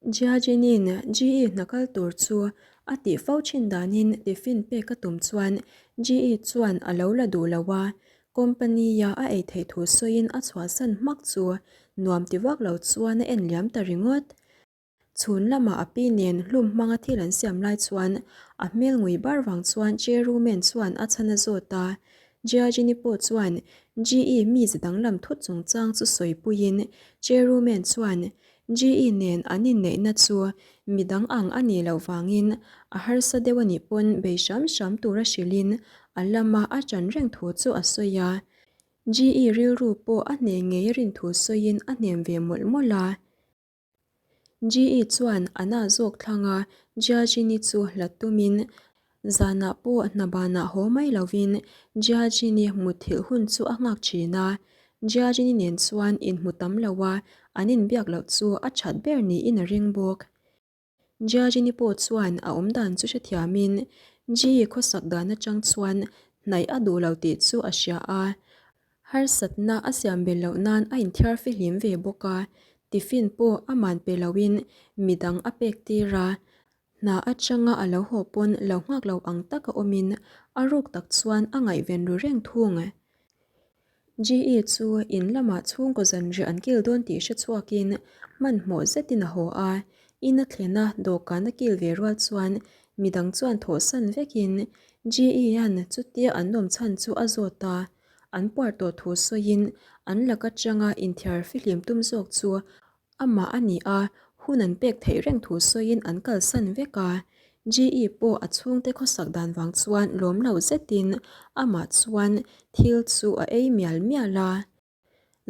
Jiajinin GE hna kal tur chu a tih fo thin danin tiffin pek a tum chuan GE chuan a lo la duh lo a, company-a a ei theih thu sawiin a chhuahsan hmak chu nuam ti vak lo chuan a en liam ta ringawt. Chhun lamah a pi nen hlum hmanga thil an siam lai chuan a hmel ngui bar vang chuan Chairwoman chuan a chhan a zawt a, Jiajini pawh chuan GE mize danglam thut chungchang chu sawipuiin Chairwoman chuan GE nen an inneihna chu midang ang a nih loh vangin a harsa deuh a nih pawn bei hram hram tura hrilhin a lama a ṭan reng thu chu a sawi a. GE rilru pawh a hneh ngei a rin thu sawiin a hnem ve mawlh mawlh a. GE chuan a na zawk thlang a, Jiajini chu hlat tumin zanah pawh hna banah haw mai lovin Jiajini mutthilh hun chu a nghak thin a. Jiajini nen chuan inhmu tam lo a, an inbiak loh chu a that ber niin a ring bawk. Jiajini pawh chuan a awmdan chu hrethiamin GE khawsak dan atang chuan hnaih a duh lo tih chu a hria a. Harsatna a siam bel loh nan a inthiar fihlim ve bawk a, tiffin pawh a man pe loin midang a pek tir a, hna atanga a lo haw pawn lo nghak lo ang taka awmin a ruk tak chuan a ngaihven ru reng thung. GE chu in lamah chhungkaw zanriah an kil dawn tih hre chhuakin hmanhmawh zetin a haw a, in a thlen a dawhkan a kil ve rual chuan midang chuan thawhsan vekin GE-a'n chutia an awm chhan chu a zawt a, an puar tawh thu sawiin an lak atanga inthiar fihlim tum zawk chu Amah a ni a, hun an pek theih reng thu sawiin an kalsan vek a. GE pawh a chhungte khawsak dan vang chuan lawm lo zetin amah chuan thil chu a ei mial mial a.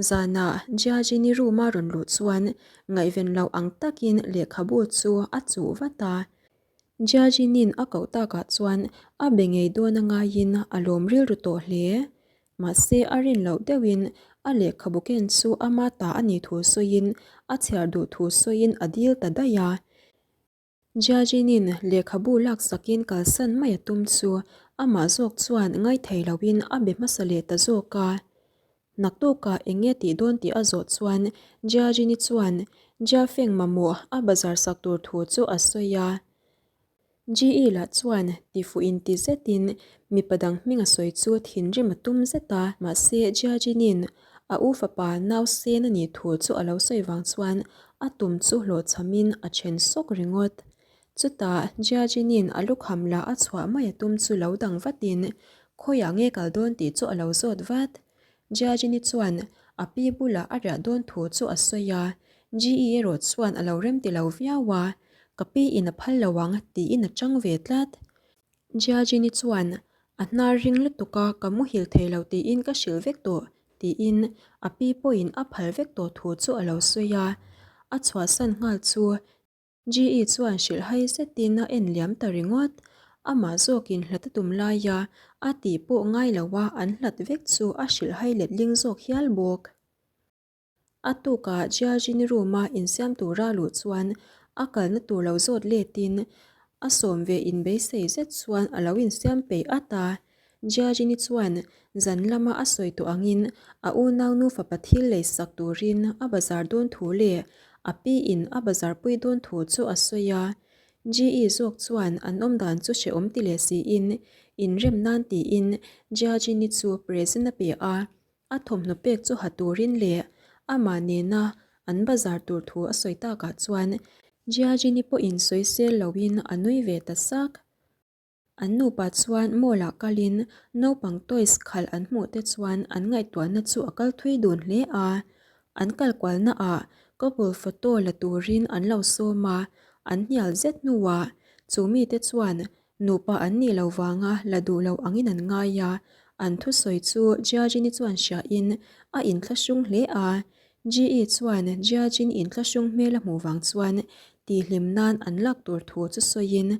Zanah Jiajini room a rawn luh chuan ngaihven loh ang takin lehkhabu chu a chuh vat a. Jiajinin a koh takah chuan a be ngei dawn a ngaiin a lawm rilru tawh hle. Mahse a rin loh deuhin a lehkhabu ken chu ama ta a nih thu sawiin a chhiar duh thu sawiin a dil ta daih a. Jiajinin lehkhabu laksakin kalsan mai a tum chu amah zawk chuan ngaithei loin a be hmasa leh ta zawk a. Naktukah eng nge tih dawn tih a zawh chuan Jiajini chuan Jiafeng mamawh a bazar sak tur thu chu a sawi a. GE lah chuan tifuh inti zetin mipa dang hming a sawi chu thinrim a tum zet a, mahse Jiajinin a u fapa nau sen a nih thu chu a lo sawi vang chuan a tum chu hlawhchhamin a then sawk ringawt. Chutah Jiajinin a lukham lah a chhuah mai a tum chu lo dang vatin khawiah nge kal dawn tih chu a lo zawt vat. Jiajini chuan a pi bulah a riah dawn thu chu a sawi a, GE erawh chuan a lo remti lo viau a, Ka pi in a phal lo ang tiin a chang ve tlat. Jiajini chuan a hnar ring lutuk a ka muhil thei lo tiin ka hrilh vek tawh tiin a pi pawhin a phal vek tawh thu chu a lo sawi a, a chhuahsan nghal chu GE chuan hrilhhai zetin a en liam ta ringawt. Amah zawkin hlat a tum laia a tih pawh ngai loa an hlat vek chu a hrilhhai letling zawk hial bawk. A tukah Jiajin room-a insiam tura luh chuan a kalna tur lo zawt letin a sawm ve inbeisei zet chuan a lo insiam peih at a. Jiajini chuan zan lama a sawi tawh angin a unau nu fapa thil lei sak turin a bazar dawn thu leh a pi in a bazar pui dawn thu chu a sawi a. GE zawk chuan an awm dan chu hrehawm ti leh siin inrem nan tiin Jiajini chu present a pe a, a thawmhnaw pek chu ha turin leh amah nena an bazar tur thu a sawi takah chuan Jiajini pawhin sawisel loin a nui ve ta sak. An nupa chuan mall-ah kalin naupang toys khalh an hmuh te chuan an ngaihtuahna chu a kal thui dun hle a. An kal kualnaah couple photo la turin an lo sawm a, an hnial zet hnuah chu mite chuan nupa an nih lo vanga la duh lo angin an ngai a, an thusawi chu Jiajini chuan hriain a inthlahrung hle a. GE chuan Jiajin inthlahrung hmel a hmuh vang chuan tihhlim nan an lak tur thu chu sawiin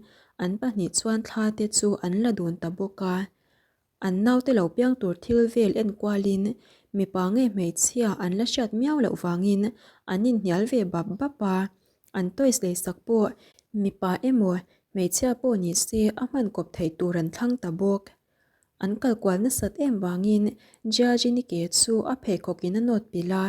an pahnih chuan thla te chu an la dun ta bawk a. An naute lo piang tur thil vel en kualin mipa nge hmeichhia an la hriat miau loh vangin an inhnial ve bap bap a. An toys leisak pawh mipa emaw hmeichhia pawh ni se a hman kawp theih tur an thlang ta bawk. An kal kual nasat em vangin Jiajini ke chu a pheikhawkin a nawt pilh a,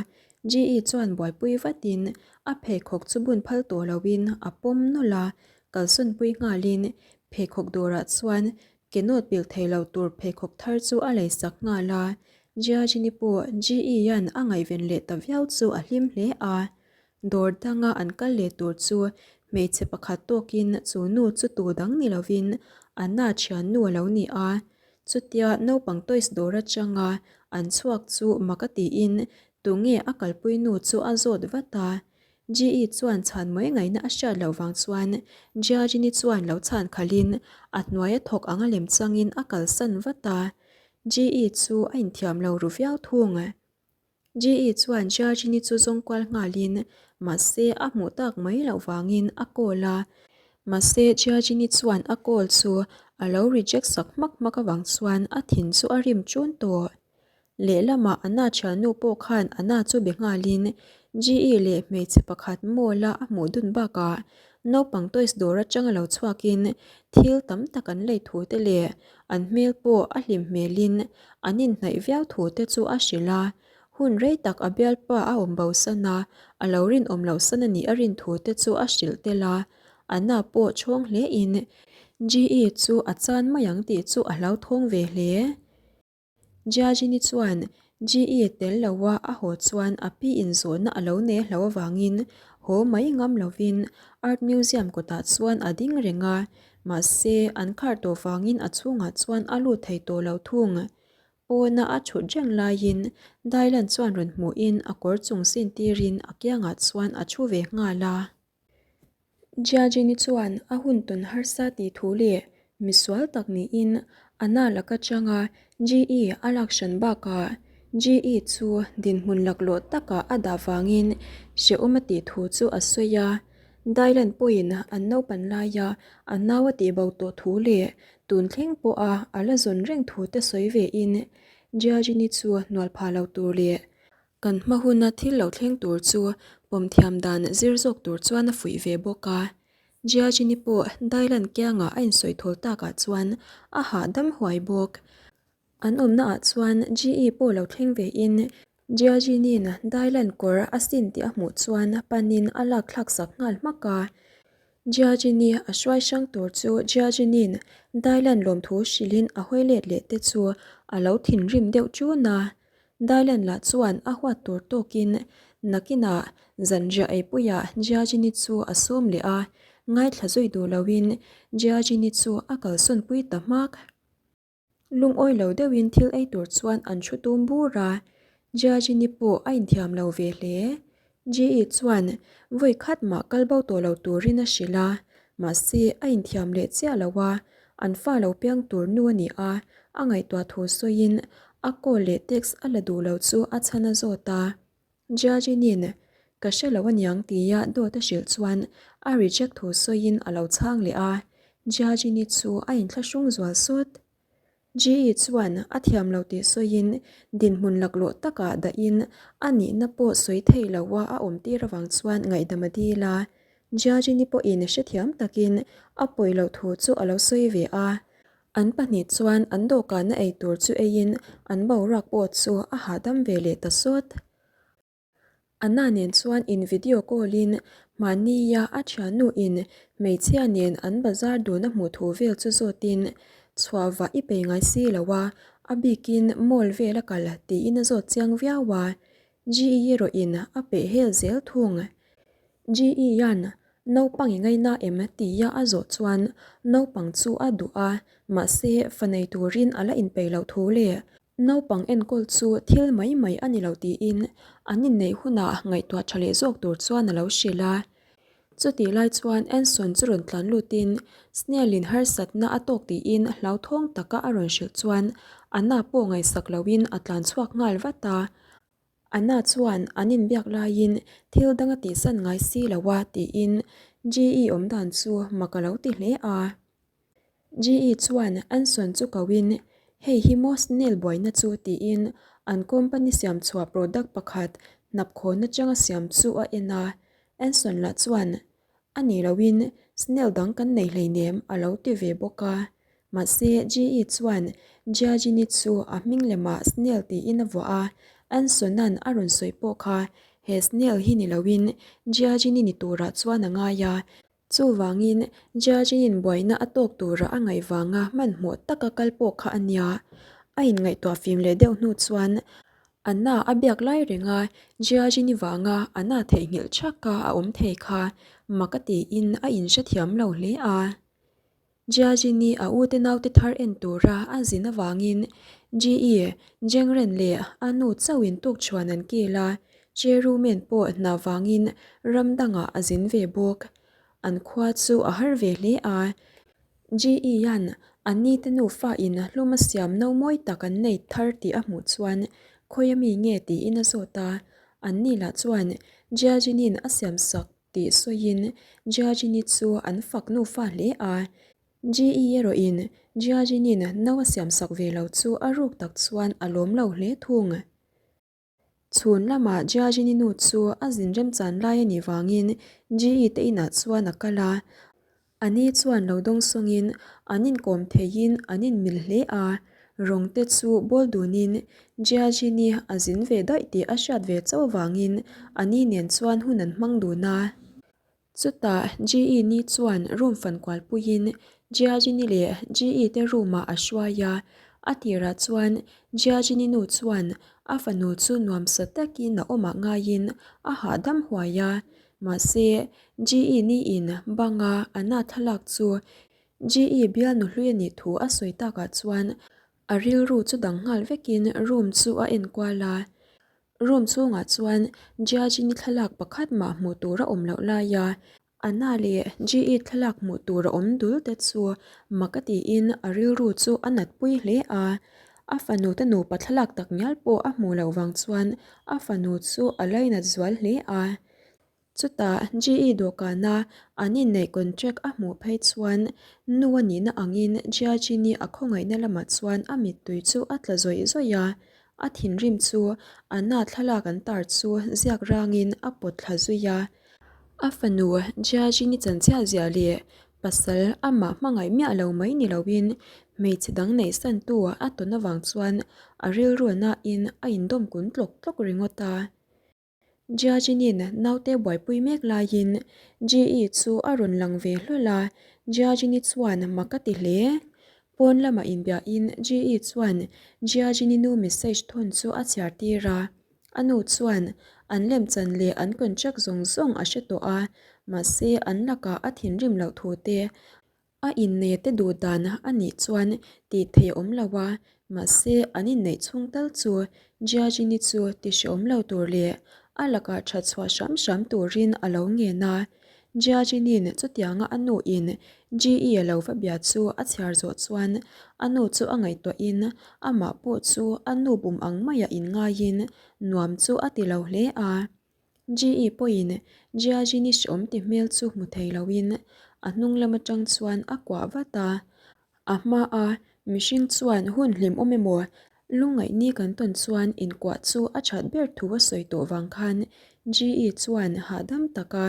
GE chuan buaipui vatin a pheikhawk chu bun phal tawh loin a pawm nawlh a, kalsawnpui nghalin pheikhawk dawrah chuan ke nawt pilh thei lo tur pheikhawk thar chu a leisak nghal a. Jiajini pawh GE-a'n a ngaihven leh ta viau chu a hlim hle a. Dawr danga an kal leh tur chu hmeichhe pakhat tawkin chu nu chu tu dang ni lovin Anna thiannu a lo ni a. Chutia naupang toys dawr atanga an chhuak chu mak a tiin tunge a kalpui nu chu a zawt vat a. GE chuan chhan mai ngaihna a hriat loh vang chuan Jiajini chuan lo chhan khalhin a hnuaia thawk anga lem changin a kalsan vat a. GE chu a inthiam lo ru viau thung. GE chuan Jiajini chu zawng kual nghalin mahse a hmuh tak mai loh vangin a call a. Mahse Jiajini chuan a call chu a lo reject sak hmak hmak avang chuan a thin chu a rim ṭun tawh. Lehlamah Anna thiannu pawh khan Anna chu be nghalin GE leh hmeichhe pakhat mall-a a hmuh dun bakah naupang toys dawr atanga lo chhuakin thil tam tak an lei thu te leh an hmel pawh a hlim hmelin an inhnaih viau thu te chu a hrilh a. Hun rei tak a bialpa a awm bo san a, a lo rinawm loh san a nih a rin thu te chu a hrilh tel a. Anna pawh chhawng hlein GE chu a chan mai ang tih chu a hlauthawng ve hle. Jiajini chuan GE tel loa a haw chuan a pi inzawhna a lo nei hlo avangin haw mai ngam lovin Art Museum kawtah chuan a ding reng a, mahse an khar tawh vangin a chhungah chuan a lut thei tawh lo thung. Pawna a thut reng laiin Dailan chuan rawn hmuhin a kawr chung sin tirin a kiangah chuan a thu ve nghal a. Jiajini chuan a hun tawn harsa tih thu leh misual tak niin a na laka changa GE a lak hran bakah GE chu dinhmun laklawh takah a dah vangin hrehawm a tih thu chu a sawi a. Dailan pawhin an naupan laia a nau a tihbo tawh thu leh tun thleng pawha a la zawn reng thu te sawi vein Jiajini chu hnual phah lo tur leh Kan hma huna thil lo thleng tur chu pawm thiam dan zir zawk tur chuan a fuih ve bawk a. Jiajini pawh Dailan kiangah a insawi thawl takah chuan a hahdam huai bawk. An awmna ah chuan GE pawh lo thleng ve in Jiajini'n Dailan kawr a sin tih a hmuh chuan panin a lak thlak sak nghal hmak a. Jiajini a hruai hrang tur chu Jiajini'n Dailan lawmthu hrilhin a hawi let leh te chu a lo thinrim deuh ṭun a. Dailan lah chuan a huat tur tawkin nakinah zanriah eipuiah Jiajini chu a sawm leh a, ngaithla zui duh loin Jiajini chu a kalsawnpui ta hmak. Lungawi lo deuhin thil ei tur chuan an thu tum bur a, Jiajini pawh a inthiam lo ve hle. GE chuan vawi khat mah kal bo tawh lo turin a hrilh a, mahse a inthiam leh chiah lo a, an fa lo piang tur nu a ni a, a ngaihtuah thu sawiin a call leh text a la duh lo chu a chhan a zawt a. Jiajinin, Ka hre lo aniang tia dawt a hrilh chuan a reject thu sawiin a lo chhang leh a, Jiajini chu a inthlahrung zual sawt. GE chuan a thiam lo tih sawiin dinhmun laklawh takah dahin a nihna pawh sawi thei loa a awm tir avang chuan ngaihdam a dil a. Jiajini pawhin hrethiam takin a pawi loh thu chu a lo sawi ve a. An pahnih chuan an dawhkana ei tur chu eiin an boruak pawh chu a hahdam ve leh ta sawt. Anna nen chuan in video call in mahnia a thiannu in hmeichhia nen an bazar dun a hmuh thu vel chu zawt in chhuah vah i pe ngai si lo a, a bikin mall vel a kal tiin a zawt chiang viau a, GE erawh in a peh hel zel thung. GE hian naupang i ngaina em tia a zawh chuan naupang chu a duh a, mahse fa nei turin a la inpeih loh thu leh Naupang enkawl chu thil mai mai a ni lo tiin an inneih hunah ngaihtuah tha leh zawk tur chuan a lo hrilh a. Chutih lai chuan Anson chu rawn tlan lutin Snail-in harsatna a tawk tiin hlauthawng taka a rawn hrilh chuan Anna pawh ngaihsak loin a tlan chhuak nghal vat a. Anna chuan an inbiak laiin thil dang a tihsan ngai si lo a tiin GE awmdan chu mak a lo ti hle a. GE chuan Anson chu koin, Hei hi maw snail buaina chu tiin an company siam chhuah product pakhat hnapkhawn atanga siam chu a en a. Anson lah chuan, A nih loin snail dang kan nei hleinem a lo ti ve bawk a. Mahse GE chuan Jiajini chu a hming lemah snail tiin a vuah a, Anson-a'n a rawn sawi pawh kha. he Snail hi ni loin Jiajin-i ni turah chuan a ngai a. Chuvangin Jiajin-in buaina a tawk tura a ngaih vanga hmanhmawh taka kal pawh kha a nia. A inngaihtuah fim leh deuh hnu chuan Anna a biak lai renga Jiajin-i vanga Anna theihnghilh thaka a awm thei kha mak a tiin a inhrethiam lo hle a. Jiajin-i a ute naute thar en tura a zin avangin GE, Jengren leh a nu chauhin tukchhuan an kil a, Cherumen pawh hna vangin ram dangah a zin ve bawk. An khua chu a har ve hle a. GE-a'n a nite nufa in hlum a siam no mawi tak an nei thar tih a hmuh chuan khawi ami nge tiin a zawt a, anni lah chuan Jiajin-in a siamsak tih sawiin Jiajini chu an fak nufa hle a. GE erawhin Jiajinin no a siamsak ve lo chu a ruk tak chuan a lawm lo hle thung. Chhun lamah Jiajini nu chu a zin remchan lai a nih vangin GE te inah chuan a kal a. A ni chuan lo dawng sawngin an inkawm theiin an inmil hle a, rawng te chu bawl dunin Jiajini a zin ve daih tih a hriat ve chauh vangin a ni nen chuan hun an hmang dun a. Chutah GE ni chuan room fankual puiin Jiajini leh GE te room ah a hruai a, a tirah chuan Jiajini nu chuan a fanu chu nuamsa takin a awmah ngaiin a hahdam huai a, Mahse, GE niin banga a na thlalak chu GE bialnu hlui a nih thu a sawi takah chuan a rilru chu dang nghal vekin room chu a enkual a. Room chhungah chuan Jiajini thlalak pakhat mah hmuh tur a awm loh lai a, Anna leh GE thlalak hmuh tur a awm dul te chu mak a tiin a rilru chu a natpui hle a. A fanu te nupa thlalak tak ngial pawh a hmuh loh vang chuan a fanu chu a lainat zual hle a. Chutah GE dawhkana an inneih contract a hmuh phei chuan nu a nihna angin Jiajini a khawngaihna lamah chuan a mittui chu a tla zawih zawih a. A thinrim chu Anna thlalak an tar chu ziak rangin a pawt thla zui a. A fanu Jiajini chanchhiat ziah leh pasal amah hmangaih miah lo mai ni loin hmeichhe dang neihsantu a tawn avang chuan a rilru nain a indawm kun tlawk tlawk ringawt a. Jiajinin naute buaipui mek laiin GE chu a rawn lang ve hlawl a, Jiajini chuan mak a ti hle. Pawn lamah inbiahin GE chuan Jiajini nu message thawn chu a chhiar tir a. A nu chuan an lemchan leh an contract zawng zawng a hre tawh a, mahse an lakah a thinrim loh thu te A inneia te duh dan a nih chuan tih theih a awm lo a, mahse an inneih chhung tal chu Jiajini chu ti hreawm lo tur leh a lakah that chhuah hram hram turin a lo ngen a. Jiajinin chutianga a nuin GE a lo va bia chu a chhiar zawh chuan a nu chu a ngaihtuahin amah pawh chu a nu bum ang maia inngaiin nuam chu a ti lo hle a. GE pawhin Jiajini hreawm ti hmel chu hmu thei loin a hnung lam atang chuan a kuah vat a. A hmaa mihring chuan hun hlimawm emaw lungngaihni kan tawn chuan inkuah chu a that ber thu a sawi tawh vang khan GE chuan hahdam taka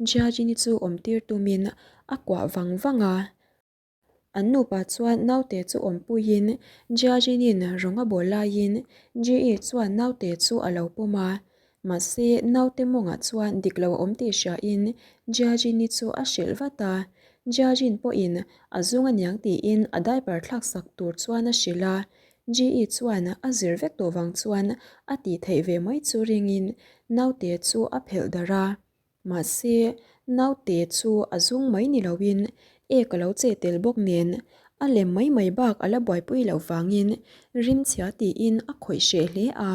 Jiajini chu awmtir tumin a kuah vang vang a. An nupa chuan naute chu awmpuiin Jiajinin rawng a bawl laiin GE chuan naute chu a lo pawm a. Mahse, naute mawngah chuan dik lo a awm tih hriain Jiajini chu a hrilh vat a. Jiajin pawhin a zung aniang tiin a diaper thlaksak tur chuan a hrilh a. GE chuan a zir vek tawh vang chuan a tih theih ve mai chu ringin naute chu a phelh darh a. Mahse, naute chu a zung mai ni loin ek a lo che tel bawk nen a lem mai mai bak a la buaipui loh vangin rimchhia tiin a khawih hreh hle a.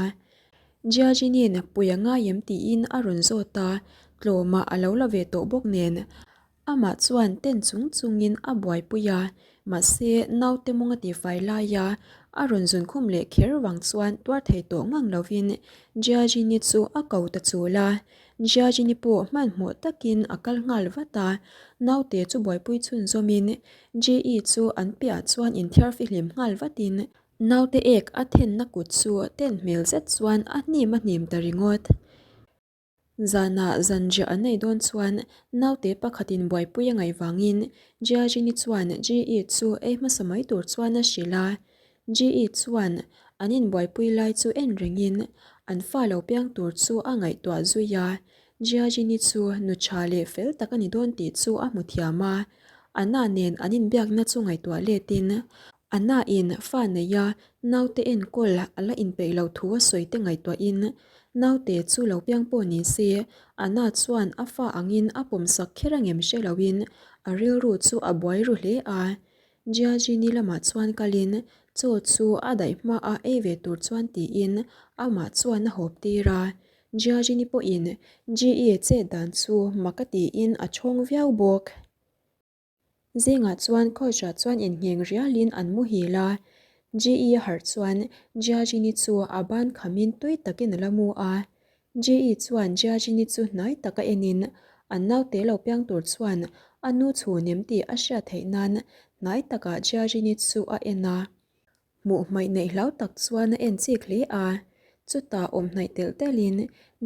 Jiajinin pui a ngai em tiin a rawn zawt a, tlawmah a lo la ve tawh bawk nen Amah chuan ten chung chungin a buaipui a, mahse naute mawng a tifai laia a rawn zun khum leh kher vang chuan tuar thei tawh ngang lovin Jiajini chu a ko ta chul a. Jiajini pawh hmanhmawh takin a kal nghal vat a, naute chu buaipui chhunzawmin GE chu an piahah chuan inthiar fihlim nghal vatin naute ek a thenna kut chu ten hmel zet chuan a hnim a hnim ta ringawt. Zanah zanriah an nei dawn chuan naute pakhatin buaipui a ngaih vangin Jiajini chuan GE chu ei hmasa mai tur chuan a hrilh a. GE chuan an inbuaipui lai chu en rengin an fa lo piang tur chu a ngaihtuah zui a. Jiajini chu nu tha leh fel tak a ni dawn tih chu a hmu thiam a. Anna nen an inbiakna chu ngaihtuah letin Anna in fa neia naute enkawl a la inpeih loh thu a sawi te ngaihtuahin naute chu lo piang pawh ni se Anna chuan a fa angin a pawmsak kher angem hre loin a rilru chu a buai ru hle a. Jiajini lamah chuan kalin chaw chu a daih hmaah ei ve tur chuan tiin amah chuan a hawp tir a. Jiajini pawhin GE chet dan chu mak a tiin a chhawng viau bawk. Zingah chuan coach-ah chuan inngheng rialin an muhil a, GE a harh chuan Jiajini chu a ban khamin tui takin a la mu a. GE chuan Jiajini chu hnai taka enin an naute lo piang tur chuan a nu chhun em tih a hriat theih nan hnai takah Jiajini chu a en a. Hmuh hmaih neih hlau tak chuan a en chik hle a, chutah awm hnaih telh telhin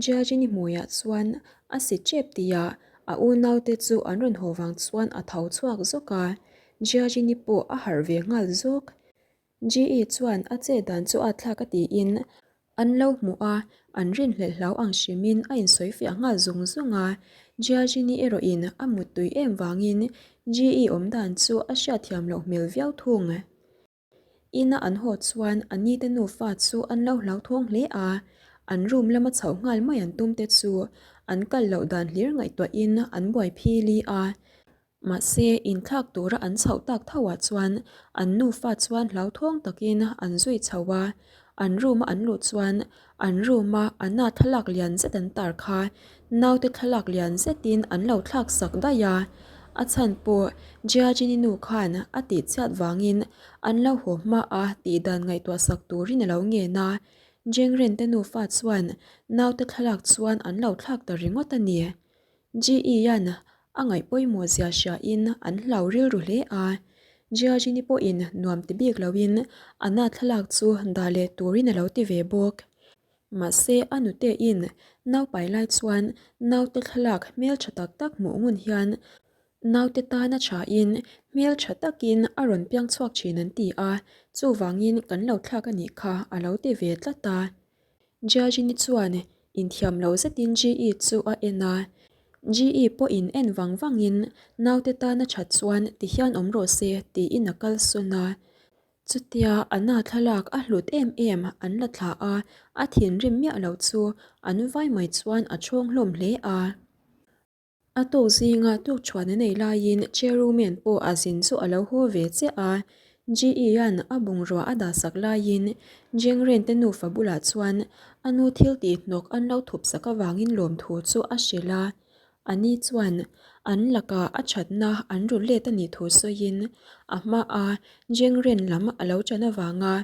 Jiajini hmuiah chuan a si tep tihah a unaute chu an rawn haw vang chuan a tho chhuak zawk a, Jiajini pawh a harh ve nghal zawk. GE chuan a chet dan chu a thlak a tiin an lo hmuh a, an rinhlelh hlau ang hrimin a insawi fiah nghal zung zung a. Jiajini erawhin a muttui em vangin GE awm dan chu a hriatthiam loh hmel viau thung. Ina an haw chuan a nite nufa chu an lo hlauthawng hle a, an room lama chhoh nghal mai an tum te chu an kal loh dan hlir ngaihtuahin an buai phili a. Mahse, inthlak tura an chhoh tak thoah chuan an nufa chuan hlauthawng takin an zui chho a, an room a an luh chuan An room a Anna thlalak lian zet an tar kha naute thlalak lian zetin an lo thlak sak daih a, a chhan pawh Jiajini nu khan a tih chhiat vangin an lo haw hma a tih dan ngaihtuah sak turin a lo ngen a, Jengren te nufa chuan naute thlalak chuan an lo thlak ta ringawt a ni. GE-a'n a ngaih pawimawh zia hriain an hlau rilru hle a, Jiajini pawhin nuam ti bik loin a na thlalak chu dah leh turin a lo ti ve bawk. Mahse, a nutein naupai lai chuan naute thlalak hmeltha tak tak hmuh ngun hian naute tana thain hmeltha takin a rawn piang chhuak thin an ti a, chuvangin kan lo thlak a nih kha a lo ti ve tlat a. Jiajini chuan Inthiam lo zetin GE chu a en a, GE pawhin en vang vangin naute tana that chuan tihian awm rawh se tiin a kalsawn a. Chutia a na thlalak a hlut em em an la thla a, a thinrim miah lo chu an vai mai chuan a chhawng hlawm hle a. A tuk zinga tukṭhuan a nei laiin Cherumen pawh a zin chu a lo haw ve chiah a, GE-a'n a bungrua a dahsak laiin Jengren te nufa bulah chuan a nu thil tih hnawk an lo thup sak avangin lawmthu chu a hrilh a. Ani chuan an lakah a ṭhatna an rul let a nih thu sawiin a hmaa Jengren lam a lo ṭan avanga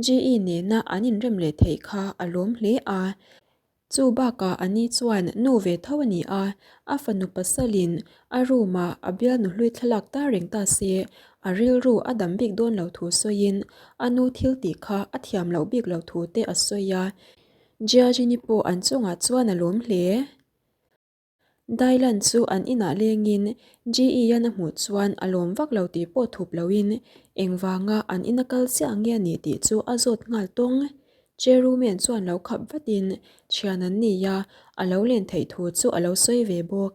GE nena an inrem leh theih kha a lawm hle a. Chu bakah a ni chuan nu ve tho a ni a, a fanu pasalin a room-ah a bialnu hlui thlalak ta reng ta se, a rilru a dam bik dawn lo thu sawiin a nu thil tih kha a thiam loh bik lo thu te a sawi a. Jiajini pawh an chungah chuan a lawm hle. Dylan chu an inah lengin GE-an a hmuh chuan a lawm vak lo tih pawh thup loin engvanga an ina kal chiah nge a nih tih chu a zawt nghal tawng. Cherumen chuan lo khap vatin thian an ni a, a lo len theih thu chu a lo sawi ve bawk.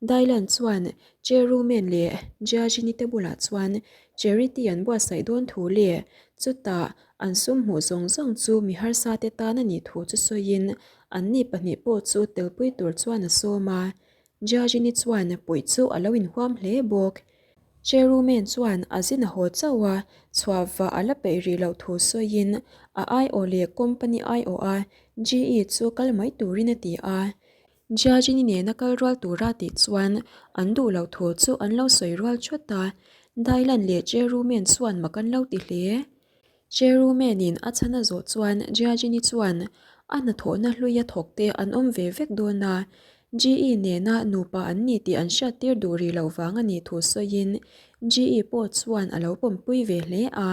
Dylan chuan Cherumen leh Jiajini te bulah chuan charity an buatsaih dawn thu leh chutah an sum hmuh zawng zawng chu mi harsa te tan a nih thu chu sawiin Anni pahnih pawh chu telpui tur chuan a sawm a, Jiajini chuan puih chu a lo inhuam hle bawk. Cherumen chuan a zin a haw chauh a, chhuah vah a la peih rih loh thu sawiin a aiawh leh company aiawha GE chu kal mai turin a ti a. Jiajini nena kal rual tura tih chuan an duh loh thu chu an lo sawi rual thut a, Dailan leh Cherumen chuan mak an lo ti hle. Cherumen-in a chhan a zawh chuan Jiajini chuan a hnathawhna hluia thawkte an awm ve vek dawn a, GE nena nupa an ni tih an hriattir duh rih loh vang a nih thu sawiin GE pawh chuan a lo pawmpui ve hle a.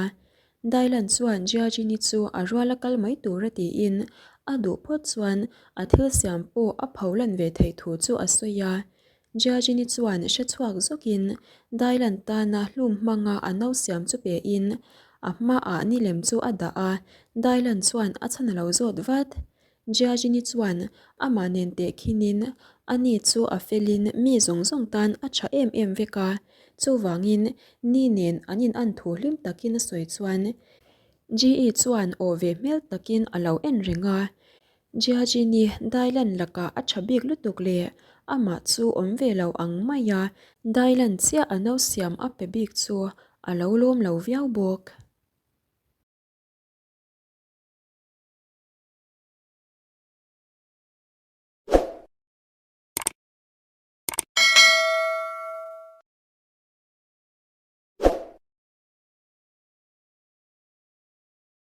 Dylan chuan Jiajini chu a ruala kal mai tura tiin a duh phawt chuan a thil siam pawh a pholan ve theih thu chu a sawi a. Jiajini chuan hre chhuak zawkin Dylan tana hlum hmanga a no siam chu pein a hmaah ni lem chu a dah a, Dylan chuan a chhan a lo zawt vat. Jiajini chuan amah nen tehkhinin ani chu a felin mi zawng zawng tan a tha em em vek a, chuvangin ni nen an in an thu hlim takin a sawi chuan Ji chuan aw ve hmel takin a lo en reng a. Jiajini Dailan lakah a tha bik lutuk leh amah chu awm ve lo ang mai a, Dailan chiah a no siam a pe bik chu a lo lawm lo viau bawk.